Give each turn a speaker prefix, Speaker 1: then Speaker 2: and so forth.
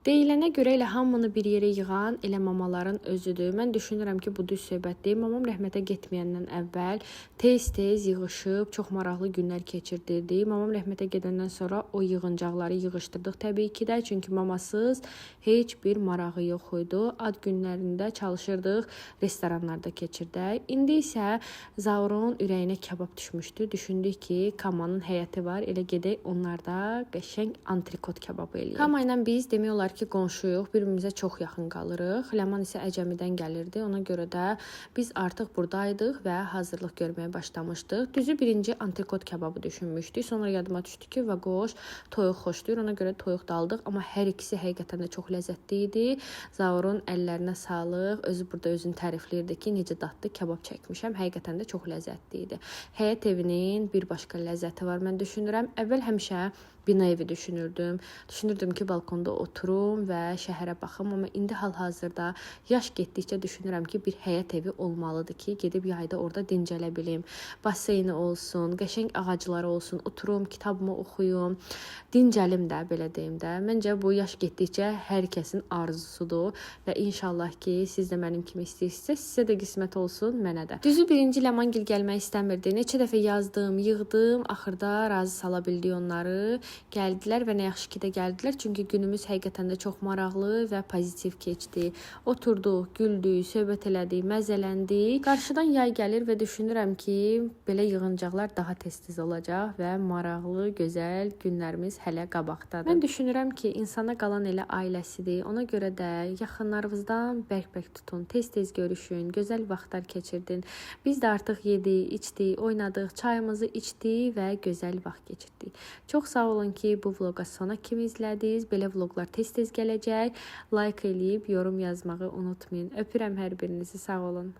Speaker 1: Deyilənə görə elə hamını bir yerə yığan elə mamaların özüdür. Mən düşünürəm ki, bu düz söhbətdir. Mamam rəhmətə getməyəndən əvvəl tez-tez yığışıb çox maraqlı günlər keçirdirdi. Mamam rəhmətə gedəndən sonra o yığıncaqları yığışdırdıq təbii ki də, çünki mamasız heç bir marağı yox idi. Ad günlərində çalışırdıq restoranlarda keçirdək. İndi isə Zaurun ürəyinə kabab düşmüşdü. Düşündük ki, Kamanın həyəti var, elə gedək onlarda qəşəng antrikot kababı eləyək. Kama ilə biz demək olar ki, qonşuyuq, bir-birimizə çox yaxın qalırıq. Ləman isə Əcəmidən gəlirdi. Ona görə də biz artıq burdaydıq və hazırlıq görməyə başlamışdıq. Düzü birinci antrikot kababı düşünmüşdük. Sonra yadıma düşdü ki, Vaqoş toyuq xoşlayır. Ona görə toyuq da aldıq, amma hər ikisi həqiqətən də çox ləzzətli idi. Zaurun əllərinə sağlıq. Özü burada özünü tərifləyirdi ki, necə dadlı kabab çəkmişəm. Həqiqətən də çox ləzzətli idi. Həyət evinin bir başqa ləzzəti var mən düşünürəm. Əvvəl həmişə bina evi düşünürdüm. Düşünürdüm ki, balkonda oturum və şəhərə baxım, amma indi hal-hazırda yaş getdikcə düşünürəm ki, bir həyət evi olmalıdır ki, gedib yayda orada dincələ bilim. Baseyni olsun, qəşəng ağacları olsun, oturum, kitabımı oxuyum, dincəlim də, belə deyim də. Məncə bu yaş getdikcə hər kəsin arzusudur və inşallah ki, siz də mənim kimi istəyirsinizsə, sizə də qismət olsun, mənə də. Düzü birinci Ləmangil gəlmək istəmirdi. Neçə dəfə yazdım, yığdım, axırda razı sala bildik onları. Gəldilər və nə yaxşı ki də gəldilər, çünki günümüz həqiqətən də çox maraqlı və pozitiv keçdi. Oturduq, güldük, söhbət elədik, məzələndik. Qarşıdan yay gəlir və düşünürəm ki, belə yığıncaqlar daha tez-tez olacaq və maraqlı, gözəl günlərimiz hələ qabaqdadır. Mən düşünürəm ki, insana qalan elə ailəsidir. Ona görə də yaxınlarınızdan bərk-bərk tutun, tez-tez görüşün, gözəl vaxtlar keçirdin. Biz də artıq yedik, içdik, oynadıq, çayımızı içdik və gözəl vaxt keçirdik. Çox sağ olun ki, bu vloqa sona kimi izlədiniz. Belə vloqlar tez-tez gələcək. Like eləyib yorum yazmağı unutmayın. Öpürəm hər birinizi. Sağ olun.